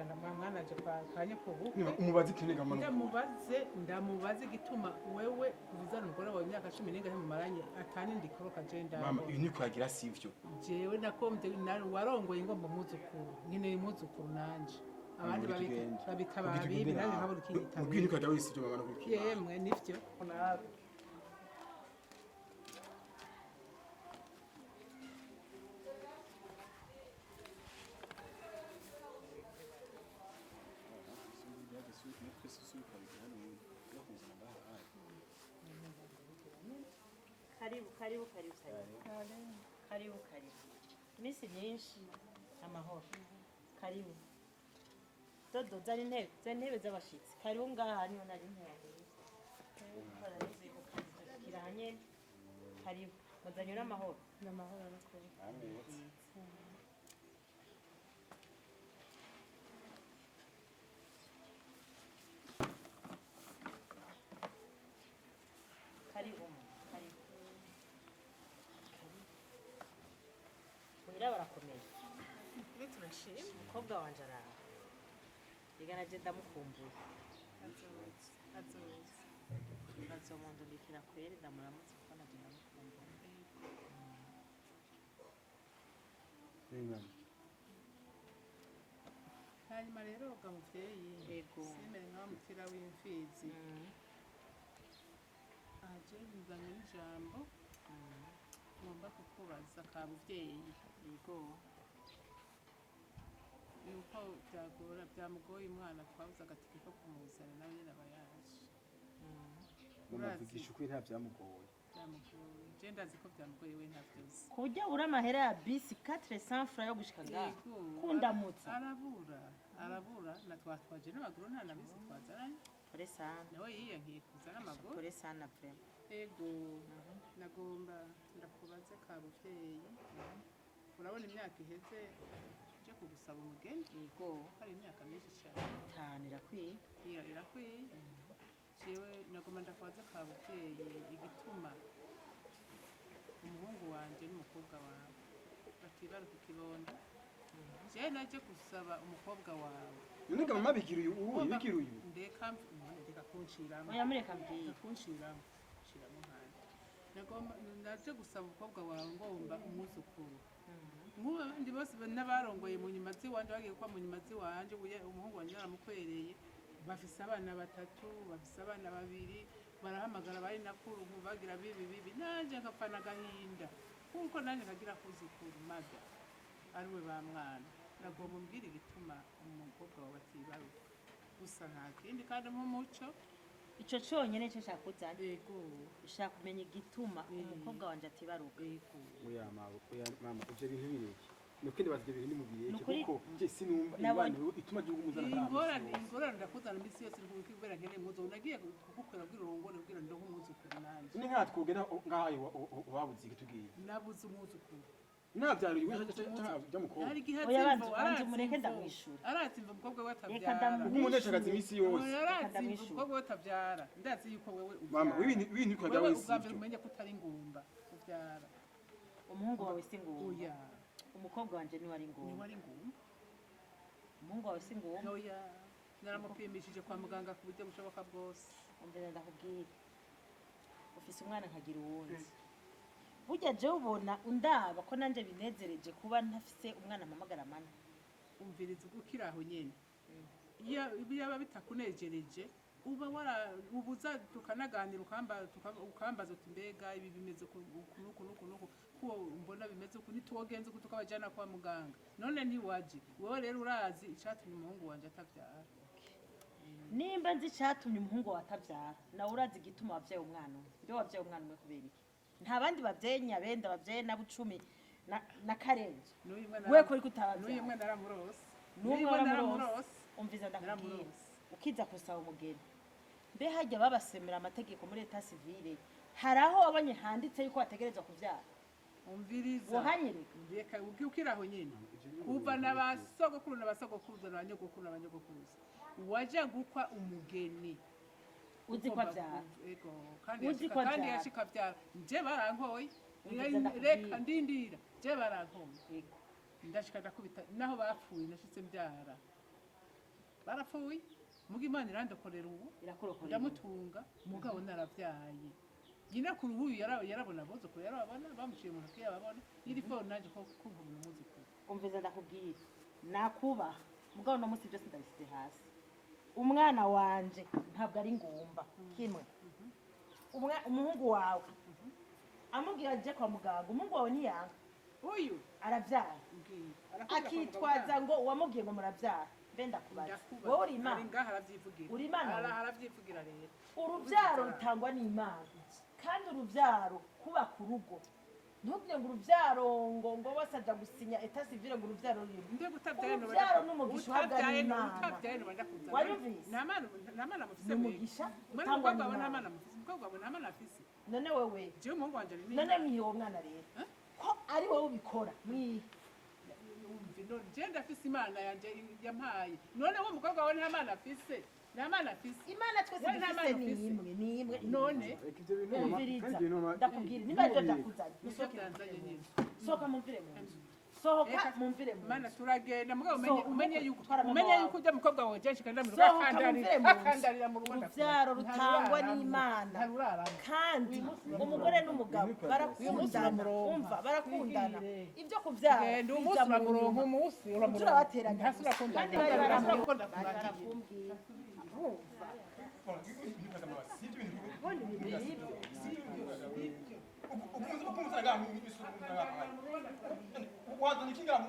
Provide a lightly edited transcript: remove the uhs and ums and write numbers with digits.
Ndamujana mwana aje kwa nyokobukwe. Umubaze ikintu mama. Ndamubaze igituma wewe kuvuzana umugore wawe imyaka 10 n'ingahe mumaranye atanindi koroka je Mama, ndabona. ibi niko yagira sivyo. Jewe nakombye warongoye ngomba umwuzukuru, nkeneye umwuzukuru nanje. Abandi babita babibi, nanjye nkabura ikindi. Mubwire niko yagira sivyo, mama, no kwikima. Yemwe, nivyo nawe. Karibu, karibu, karibu, karibu, karibu, karibu. Iminsi myinshi, amahoro. Karibu Dodo, zana intebe, zana intebe z'abashitsi. Karibu ngaha, niho nari intebe kira nyene. Karibu, muzanye n'amahoro. N'amahoro n'ukuri. Karibu mama, karibu, karibu. Muhira barakomeye? Turashima. Umukobwa wanje araha, rega naje ndamukumbuye. Azoza, azoza. Bazomundungikira kweri, ndamuramutse kuko naje ndamukumbuye. Hanyuma rero ga muvyeyi, Yego. simere nka wa mutira w'imfizi, aje nzanye n'ijambo ngomba kukubaza ka muvyeyi. Yego. Yuko byagora, byamugoye umwana, twabuze agatike ko kumuzana, nawe nyene aba yaje. Mama, vugisha ukuri, nta byamugoye. Byamugoye, je ndazi ko byamugoye, we ntavyuzi. Ku buryo abura amahera ya bisi 400 francs yo gushika ngaha Yego. kundamutsa? Arabura, arabura, na twatwaje n'amaguru, nta na bisi twazananye. Pole sana. Nawe yiyankiye kuza n'amaguru. Pole sana vraiment. Ego, nagomba ndakubaze ka muvyeyi. Urabona imyaka iheze nje kugusaba umugeni. Yego. Hari imyaka myinshi cyane. 5 irakwiye. Iya, irakwiye. Jewe nagomba ndakubaze ka muvyeyi igituma umuhungu wanje n'umukobwa wawe batibaruka ikibondo. Jewe naje gusaba umukobwa wawe. None ga mama, bigira uyu uyu, bigira uyu. Ndeka, ndeka kunciramo. Oya, mureka mbwira. Kunshiramo, nshiramo nkanje. Nagomba naje gusaba umukobwa wawe, ngomba umwuzukuru nk'ubu. Abandi bose n'abarongoye mu nyuma z'iwanje, bagiye gukwa mu nyuma z'iwanje, umuhungu wanje yaramukwereye, bafise abana batatu, bafise abana babiri, barahamagara bari nakuru bagira bibi bibi, nanje nkapfana agahinda kuko nanje nkagira kuzukuru maga ariwe ba mwana. Nagomba umbwire igituma umukobwa wawe atibaruka gusa, nta kindi, kandi nk'umuco. Ico conyene cyo nshaka kuzana. Yego. Ushaka kumenya igituma umukobwa wanje atibaruka? Yego. Oya mama, oya mama, ivyo bintu bireke. Nuko ndibaza ivyo bintu ni mu bireke Nukuri- kuko je sinumva Nabonye- ingwano ituma gihugu muzana. Ingorane, ingorane ndakuzana iminsi yose kubera nkeneye umwuzukuru. Nagiye kugukorera kugira urongore, kugira ndonke umwuzukuru nanjye. Ni nka twogera ngaha wabuze iki tugiye. Nabuze umwuzukuru. Ntavyaro uyu by'umukobwa. Hari igihe Oya, atsimva, banza umureke aratsimva. ndamwishura. Aratsimva umukobwa we Reka atabyara. ndamu- Ubu umuntu yashakaza iminsi yose. Aratsimva Ndamwishura. umukobwa we atabyara. Ndazi yuko wewe Mama, ubyara. w'ibintu bikajya Wewe wese ubwa mbere ibyo. umenye ko utari ingumba ubyara. Umuhungu wawe si ngumba. Oya. Umukobwa wanje niwe ari niwe ngumba. ari ingumba. Umuhungu wawe si ngumba. Oya, naramupimishije kwa muganga ku buryo bushoboka bwose. Umvira ndakubwira, ufise umwana nkagira uwundi. Burya jewe ubona undaba ko nanje binezereje kuba ntafise umwana mpamagara mana. Umviriza, ukiri aho nyene, iyo byaba bitakunejereje uba wara ubuza tukanaganira, ukambaza uti: "Mbega ibi bimeze uku uku nuku nuku nuku, ko mbona bimeze uku, ntituwogenza uku tukabajana kwa muganga?" None ntiwaje wowe. Rero urazi icatumye umuhungu wanje atavyara. Nimba nzi icatumye umuhungu wawe atavyara, nawe urazi igituma wavyaye umwana umwe. Mbe wavyaye umwana umwe kubera iki? Nta bandi bavyaye Nyabenda, bavyaye na Bucumi na Karenzo? N'uyu mwana We kuri n'uyu kutabavyara. mwana naramurose. N'umwe N'uyu mwana waramurose. naramurose. Umviza ndakubwira. Naramurose. Ukiza gusaba umugeni, mbe harya babasemera amategeko muri état civil, hari aho wabonye handitse yuko bategerezwa kuvyara? Umviriza. Wohanyereka. Reka ukiri aho nyene, kuva na ba sogokuru na ba sogokuruza na ba nyogokuru na ba nyogokuruza, waja gukwa umugeni Uzi ko avyara. Ego, kandi Uzi yashika ko kandi avyara. yashika avyara, nje barankoye. Umviriza ndakubwira. Reka ndindira, je barankoye. Yego. Ndashika ndakubita naho bapfuye, nashitse mbyara. Barapfuye, muga Imana irandokorera ubu. Irakurokorera. Ndamutunga, mugabo naravyaye. Nyinakuru w'uyu yarabona abuzukuru, yarababona, bamuciye mu ntoki, yababona. Iri fo nanje ko kunkubona umwuzukuru. Umviza, ndakubwira, nakubaha, mugabo no munsi byose ndabisize hasi. Umwana wanje ntabwo ari ngumba kimwe. Umuhungu wawe amubwira aje kwa muganga, umuhungu wawe ntiyanga. Uyu Arabyara. Mbwira. Arakunda kwa Akitwaza muganga. ngo uwamubwiye ngo murabyara. Mbe ndakubaza, Ndakubaza. wowe uri Ari Imana? ngaha aravyivugira. Uri Imana wewe? Aravyivugira rero. Urubyaro rutangwa n'Imana, kandi urubyaro kubaka urugo, ntubwire ngo urubyaro ngo bose aja gusinya état civil ngo urubyaro rurimo. Mbega utabyaye no Urubyaro n'umugisha uhabwa utabyaye no n'Imana. Utabyaye no bandakuzana. Wabimvise? Nta mana mufise. Ni Mwebwe. umugisha Mwene utangwa umukobwa wawe nta n'Imana. mana mufise. Umukobwa wawe nta mana afise. None wewe? Jewe umuhungu wanje ari None mwihe uwo mwana rero? Eh? Ko ari wowe ubikora, mwihe. Umve, none je ndafise Imana yanje yampaye. None wo mukobwa wawe nta mana afise, nta mana afise. Imana twese Wowe nta dufise mana ni ufise. imwe, ni imwe. None Reka ibyo bintu mama, kandi Umviriza, ibyo bintu mama, ndakubwira, niba aribyo byakuzanye, Nivyo musohoke. byanzanye nyine. Sohoka mumvire mu nzu, sohoka. Reka, Mumvire mu Mana, nzu. turagenda, mugabo umenye So, umenye yuko utwara mama umenye wawe. yuko ujya mukobwa wawe jenshi kandi mu rugo Sohoka, akandarira mumvire mu nzu. akandarira mu rugo. Urubyaro rutangwa n'Imana. Ntaruraramo. Kandi umugore n'umugabo Uyu munsi barakundana. uramuronka. Umva, barakundana. Twigire. Ibyo kubyara Genda, umunsi biza mu uramuronka. nyuma. Umunsi uramuronka. Turabateranya Ntasi gusa. urakunda. Kandi bari Urakunda. bari barakumbwiye, urumva? Ubundi ibintu n'ibyo. Wazanye iki ngaha?